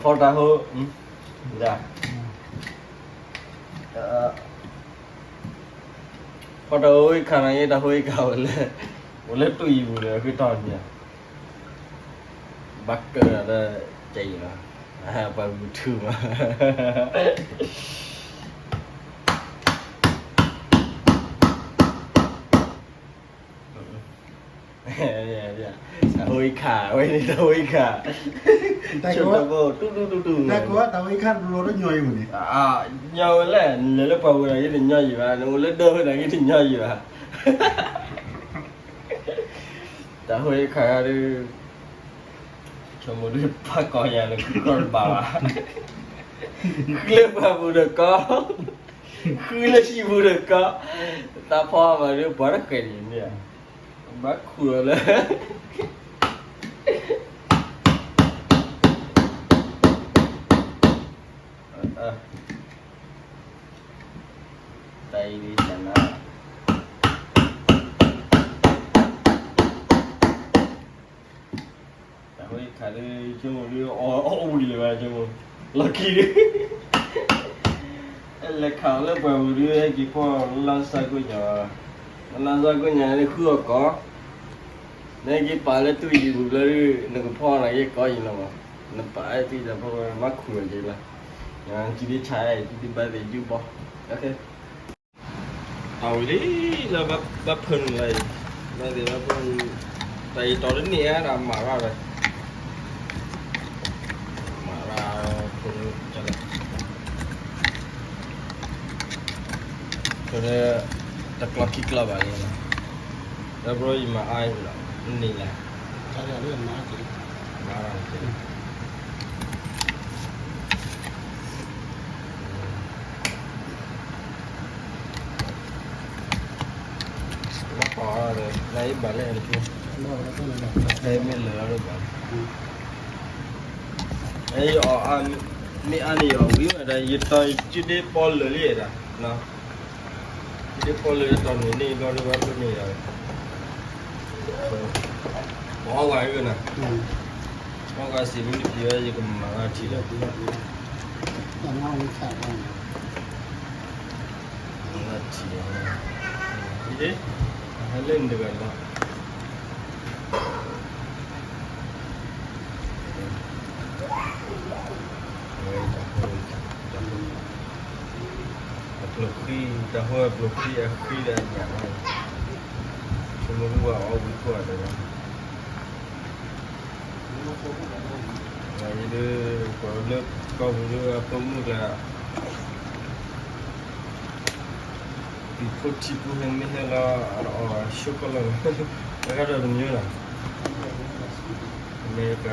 ဖီတၢ်ဟိ, ဖီတၢ်ဟိခးန့ၣ် တၢ်ဟိခးဝဲလၢ, အိၣ်လၢတူၢ်ယံၤပူၤဒီး ဃုထီၣ်န့ၣ်, ဘၣ်ကၢလီၤဒီး, ကဲအံၤလီၤ, ပှၤဂုာ်ထူမး တၢ်ဟိခးဝဲန့ၣ် တၢ်ဟိခး, တၢ်ဟိခးတူၢ်တူၢ်တူၢ်တူၢ်, တၢ်ဟိခးတဘျီတညီယံၤန့ၣ်, ညီဝဲလဲၣ်, နလဲၤလၢပှၤဝဲန့ၣ် ယတညီယံၤဘၣ်, နအိၣ်လၢဒၢဝဲန့ၣ် ယတညီယံၤဘၣ်. တၢ်ဟိခးဒုး, ဆိကမိၣ်ဒုး ပၢ်ကီၢ်ယၤန့ၣ် ဃုကီၢ်တဘၣ်ဘၣ်, ဃုလၢပှၢ်ပူၤဒီးကီ, ဃုလၢဟံၣ်ပူၤဒီးကီ, တၢ်ဖီမးဒုး ပှၤတဃဲၤဒ်န့ၣ်ဧါ, ဘၣ်ခူၣ်လီၤလၢ တၢ်အံၤဒ်တၢ်နါ, တၢ်ဟိခးဒုး ဆိကမိၣ်ဒုး အီၣ်ဝံၤလၢၤဘၣ် ဆိကမိၣ်, လီၢ်ခံဒုး, လဲၤခးလၢပှၢ်ပူၤဒုး ဟဲက့ၤဖီလါစၢ်ကိညါ, လါစၢ်ကိညါန့ၣ် ဃုအီၣ်ကီး, နဟဲက့ၤပာ်လၢတူၢ်ယံၤပူၤလၢဒုး နကဖီန့ၣ် ယဲကီးယံၤလီၤမး, နပာ်လၢတူၢ်ယံၤပူၤ မၤခူၣ်ဝဲက့ၤလီၤ, နစုဒ့ဆါအံၤ စုဒ့ဘၣ်သ့ၣ်ယုၢ်ဘီ, တၢ်ဝံၤလံလၢဘၣ်ဖၢနုာ်လၢအံၤ, ဘၣ်သ့ၣ်ဘၣ်ဖၢနုာ်, တၢ်အံၤတီၤတန့ၢ်ဧါ ဒီးမၤရၣ်ဝဲ, မၤရၣ်ဖိနုာ်လဲၣ်, ဖၢနုာ်, တကျီခံကျီဘၣ်လံ, ဒီးဘျီယမၤအါအံၤဒီး, န့ၣ်လဲၣ်, မၤရၣ် ဘၣ်ပာ်အီၤဒီး နအံၤဘၣ်လဲၣ်န့ၣ်, ဖဲမ့ၢ်လၢာ်လီၤဘၣ်, အအီၣ်, မ့ၢ်အါန့ၢ်အီၣ်ဝံၤဝဲဒၣ် ယတီယစုဒ့ပီလၢာ်လံဒၣ်, စုဒ့ပီလၢာ်တီၢ်န့ၣ်န့ၣ် ဘျီဒုးဘၣ်ဖၢနုာ်လၢ, ပအီၣ်ဝဲဂ့ၤနၤ, အီၣ်ဝဲစံးမ့ၢ်တပျံၤဝဲ ယကမၤလၢထံလီၤ, မၤလၢထံလီၤ, ဟဲလၢနတဂၤလီၤ. အပျိၢ်ဃံ, တၢ်ဟိအပျိၢ်ဃံအဃံဒီးအညၣ်လီၤ, ဆိကမိၣ်ဒုးပှၤအီၣ်ဝံၤခိၣ်အီၤဒီး, ယဒုး, ပှၤလၢကီၢ်ပူၤဒုးအဖိမုၣ်ကျါ တုၤဖိထံပူၤဟဲမ့ၢ်ဟဲလီၤ အတအီၣ်ဆိကီၢ်လီၤ, တၢ်ကဒီးတမံၤလီၤ, အမဲရကၤ,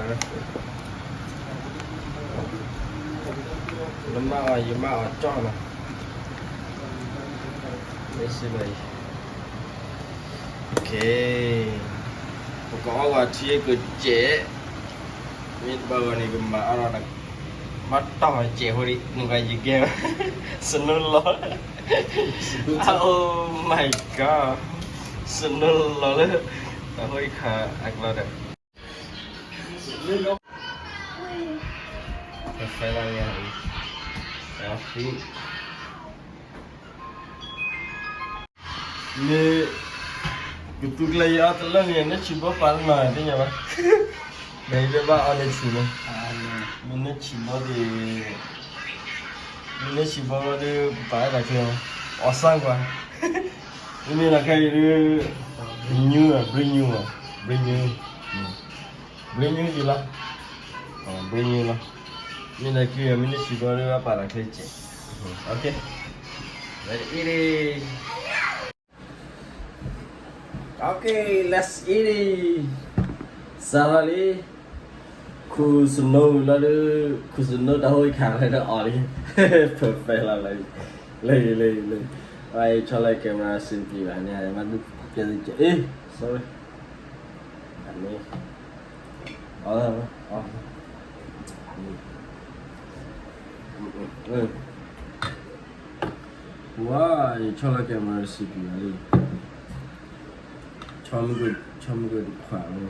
နမၤအီၤယမၤအီၤကၠီလီၤ, မ့ၢ်စံးလီၤအံၤ, ပကအီၣ်ဝဲထံကစဲး, မ့ၢ်တဘၣ်ဂီၤန့ၣ် ကမၤအါထီၣ်ဒီး, ဘၣ်တီၢ်စဲးဖိဒံး နကယကဲ, snow လီၤ, oh my god, snow လီၤလၢ, တၢ်ဟိခးအကျီဒီး perfect လီၤ, မ့ၢ်, ကသူကျဲယအီၣ်တလၢန့ၣ် နဆံးဘီပာ်တနီၤသ့ၣ်ညါဘၣ်, ဒီးယဘၣ်အီၣ်နဆံးန့ၣ်, မ့ၢ်နဆံးဘီဒ်, မ့ၢ်နဆံးဘီဒီး ပာ်လၢတၢ်ချၢ, အီၣ်စၢ်ကွၢ်, မ့မ့ၢ်လီၤခဲအံၤဒုး, brand new, brand new, brand new, brand new ယလီၤ, brand new လီၤ, မ့ၢ်လီၤခံ မ့ၢ်နဆံးဘီဒီး ပာ်လီၤချ့စဲး, okay, let's eat it. Okay, let's eat it. စးထီၣ်လံ, ခူၣ် snow လီၤဒုး, ခူၣ် snow တၢ်ဟိခးလၢဒုးအီၤလံ, perfect လီၤ, လၢ, လၢ, လၢ, အံၤဆီလၢ camera စံးပျံၤဘၣ်န့ၣ် မၤဒုးပျဲသုကဲ, အ့ sorry, အန့ၣ်, အီၣ်, အီၣ်, ဝါ, ယဆီလီၤ camera စံးပျံၤဘၣ်လံ, ဆီမုၢ်က, ဆီမုၢ်ကတခွးလီ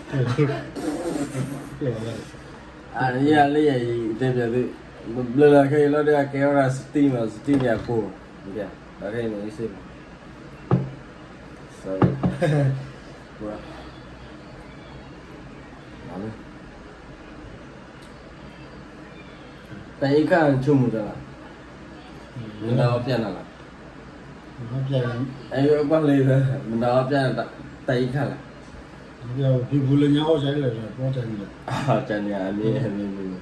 ၤ, အန့ၣ်ယၤလၢယၤအံၤတဲပျးသု, ဘျၢလီၤခဲအံၤလီၤဒီး အကဲဝဲဒၣ် steam မး steam န့ၣ်အကိၢ်, ဒီးခဲအံၤန့ၣ်အ့ၣ်စ့ၢ်မး, sorry, တၢ်အံၤခါနဆိကမိၣ်တၢ်လီၤ, မတၤအီပျဲနၤလီၤ, အဲ ကွၢ်လၢ မတၤအီပျဲနၤ တၢ်အံၤခါလီၤ, ဖံပူလၢညါအီၣ်ကၢလၢာ် ပီၢ်ကၢန့ၣ်လီၤ, ကၢန့ၣ်အမ့ၢ်မ့ၢ်မ့ၢ်,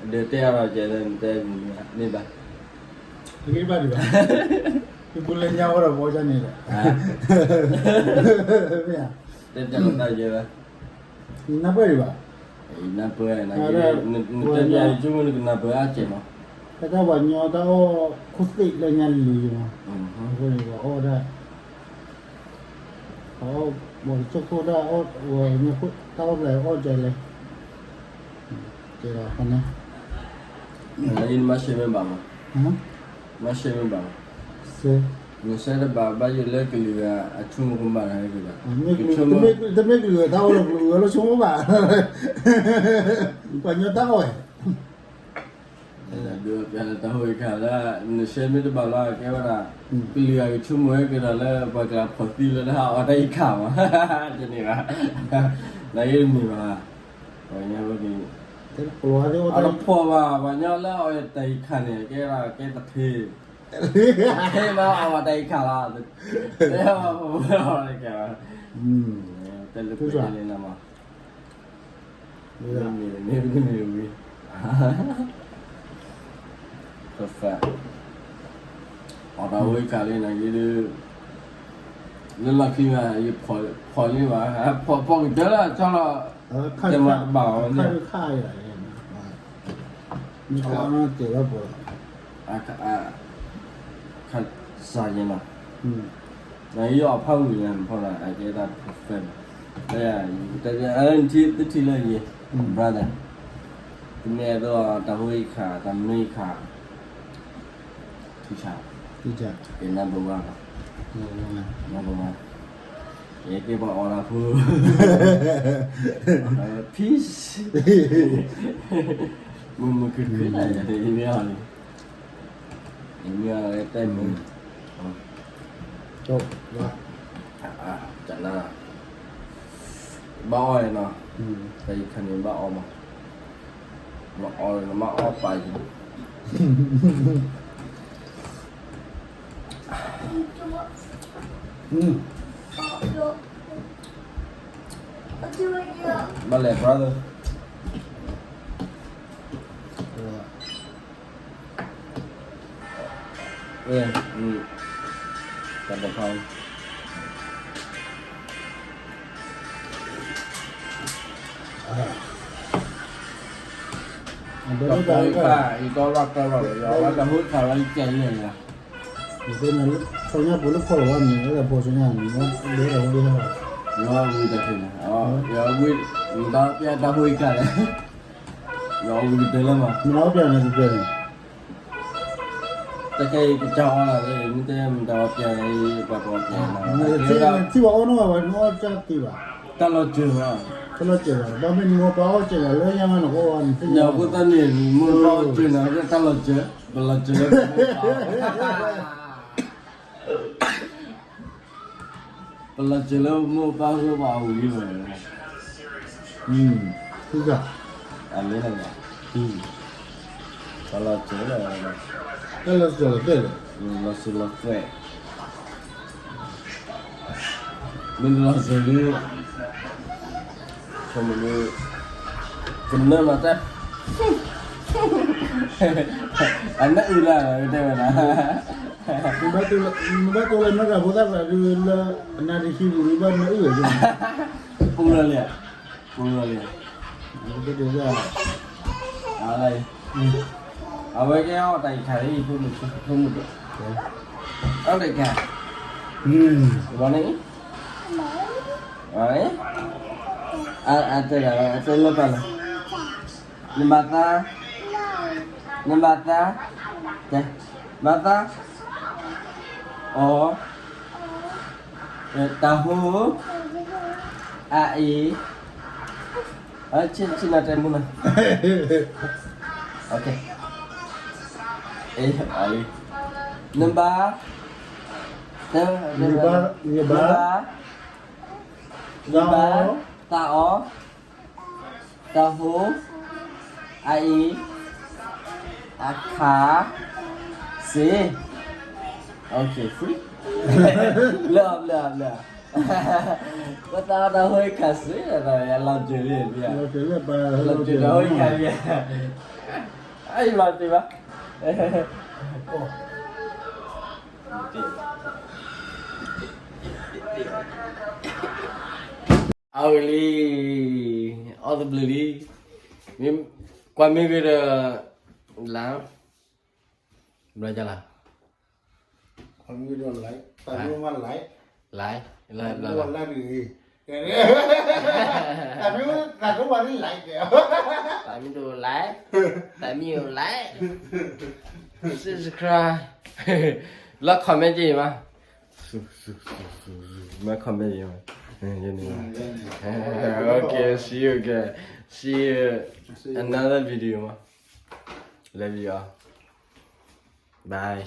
ဒီးတဲအါထီၣ်ကဲလၢနတဲမ့ၢ်မ့ၢ်ဘၣ်, တဂ့ၤဘၣ်ဒံးဘၣ်, ဖံပူလၢညါအီၣ်ဒီးပီၢ်ကၢန့ၣ်လီၤ, မ့ၢ်ဧါ, တဲပျးလီၤတၢ်ယဲဘၣ် နနၢ်ပၢၢ်ဒံးဘၣ်, နၢ်ပၢၢ်, နတဲပျးယဆိကမိၣ်နကနၢ်ပၢၢ်အါကဲးမး, တၢ်တၢ်ပှၤညီတၢ်အီၣ်ခိၣ်သ့ၣ်လၢညါလံမး, အဃိန့ၣ်ပှၤအီၣ်ဒၣ်, ပှၤအီၣ်ဘီၣ်တစိၢ်ခိၣ်ဒၣ်အီၣ်ဝဲ, တၢ်အီၣ်ဖျဲၣ်အီၣ်ကဲလဲၣ်, ကဲဒီးဖဲန့ၣ်, မၤရှဲမ့ၢ်ဘၣ်မး, မၤရှဲမ့ၢ်ဘၣ်မး, နဆဲတဘၣ်ဘၣ်ယိၣ်လၢကလုာ်ဂၤအဆိကမိၣ်ကမၣ်တၢ်ဟဲက့ၤဘၣ်, တမ့ၢ်ကလုာ်ဂၤတၢ်အီၣ်လီၤ ကလုာ်ဂၤလၢဆိကမိၣ်ဘၣ်, ပှၤညီတၢ်အီၣ်ဝဲ ဒ်ပျးလၢတၢ်ဟိအံၤခါလၢ နဆဲမ့ၢ်တဘၣ်လီၤ ကဲဝဲဒၣ် ကလုာ်ဂၤကဆိကမိၣ်ဝဲကဒီးလၢ ပှၤကလၤဖီၣ်သံလၢတၢ်ဟးအီၣ်တၢ်အံၤခါမး, တန့ၢ်ဘၣ်, နဂ့ၢ်တမ့ၢ်ဘၣ်, ပှၤကညီဝဲန့ၣ် အတဖှီၣ်ဘၣ် ပှၤကညီလၢအီၣ်တၢ်အံၤခါန့ၣ် ကဲဒၣ်ကဲတထ့, တထ့ဘၣ်အီၣ်ဘၣ်တၢ်အံၤခါလီၤ, တဲလၢပှဲၤန့ၣ်လီၤမး မ့မ့ၢ် မ့မ့ၢ်ဝံၤ perfect, အီၣ်တၢ်ဝဲကးလံနဂ့ၢ်ဒုး လၢလီၢ်ခံဘၣ် ယဖီၣ်လံဘၣ် ဖီၣ်ပီၣ်ကတၢၢ်လၢဆီလီၤ တဲမၤတဘၣ်အီၤန့ၣ် ခါခါယၤ ခါစၢ်ယဲနီၤ, နယီၣ်အဖးဝံၤန့ၣ် ဖီၣ်လီၤ အကဲဒၣ် perfect လီၤ, တထံၣ်လၢယံၤ brother, တမ့ၢ်အဲၣ်ဒိးတၢ်ဟိအံၤခါ တၢ်မ့ၢ်ခါ ထံဆး ကဲ number one လီၤ, number one, ယကဲပှၤအီၣ်တၢ်ဖိ peace, မုာ်မုာ်ခုၣ်ခုၣ်တၢ်ယၤ ယမ့ၢ်အီၣ်န့ၣ် ယမ့ၢ်အီၣ်လၢတဲမုာ် တနၤ ဘၣ်အီၣ်နီၤ, တၢ်အံၤခါန့ၣ်ဘၣ်အီၣ်မး, မ့ၢ်အီၣ်နမ့ၢ်အီၣ်ပာ်ယံၤ, ဘၣ်လဲၣ် brother, တၢ်တဖၣ် တၢ်ဟိခးလီၤ ယကဲလၢယၤ, ဆီညါပူၤလၢဖီၣ်လီၤဝဲန့ၣ် လၢဖီၣ်ဆီညါန့ၣ် လၢတၢ်ဟိဒၣ်, ယဝံၤတၢ်ခဲန့ၣ်, ယဝံၤ မတၤပျဲတၢ်ဟိခးလဲၣ်, ယဝံၤကတၢၢ်လၢမး, မတၤပျဲန့ၣ်ကတၢၢ်န့ၣ် တၢ်ခဲအံၤကစၢ်အီၣ်လၢ်လၢ မ့ၢ်တဲမတၤအီၣ်ပျဲအံၤ ပှၤတအီၣ်ပျဲ, ထံၣ်ဘၣ်အီၣ်နီၢ်ဘၣ် နအီၣ်ကၢ်သ့ဘၣ်, တၢ်လီၤစၢၤဘၣ်, တၢ်လီၤစၢၤဘၣ်, ဘၣ်မ့ၢ်နမိၢ်ပၢ်အီၣ်စၢၤလၢညါမးနကီၢ်ဝဲန့ၣ်သ့ၣ်ညါ, အဃိသတးန့ၣ် နမိၢ်ပၢ်အီၣ်စၢၤန့ၣ် တၢ်လီၤစၢၤ, ပလီၤစၢၤလၢ ပလီၤစၢၤလၢမိၢ်ပၢ်အဃိပှၤအဝံၤလံမး, အမ့ၢ်လီၤ, ပလီၤစၢၤလၢ, တၢ်လီၤစၢၤလီၤသွဲၣ်, လီၤစၢၤလီၤသွဲၣ်, မ့ၢ်လီၤစၢၤလံ ဆိကမိၣ်လၢ ကနၢမၤတၢ် အနၢအုၣ်လၢတဲဝဲဒၣ်, နဘၣ်တိၢ်လၢနတၢ်ဖိသၣ်ကျါဒုးလၢ အနၢ်တဟံးပူၤဒုးဘၣ်နၢအုၣ်ဝဲ, ပူၤလီၤလံ, ပူၤလီၤလံ, အဝဲကဲအီၣ်တၢ်အံၤခါလံ ဖိမုၣ်ဖိမုၣ်, အီၣ်တၢ်ခါ, ဝဲန့ၣ်, ဝဲန့ၣ်, အတဲဒၣ် အတဲလၢပၢ်လီၤ, နဘၣ်သး, နဘၣ်သး, ဘၣ်သး, အီ, တၢ်ဟိ, အအံၤ, ဆ့ၣ်နီၤတဲမူနီၤ. နဘါ, နဘါ, နဘါ, သးအီ, သးဟိ, အအံၤ, အခါ, စ့, လၢအီၤဘျၢအီၤဘျၢ, ပသးအီသးဟိအခါစ့, လီၤစၢၤလံ, လီၤစၢၤလၢပှၤလီၤစၢၤလီၤဟိအခါ, အအံၤလီၤစၢၤဘၣ်. အဝဲလံ, အီၣ်တဘျုးလံ, ကွၢ်မ့ၢ်ဂ့ၤဒီး, လၢ, ဘျီလၢ, တမ့ၢ်, လၢ, တမ့ၢ်ဒိးလၢ, တမ့ၢ်ဒိးလၢ, subscribe, လၢ comment က့ၤမး, မ့ၢ် comment က့ၤမး, okay, see you again, see you another video မး, love you all, bye.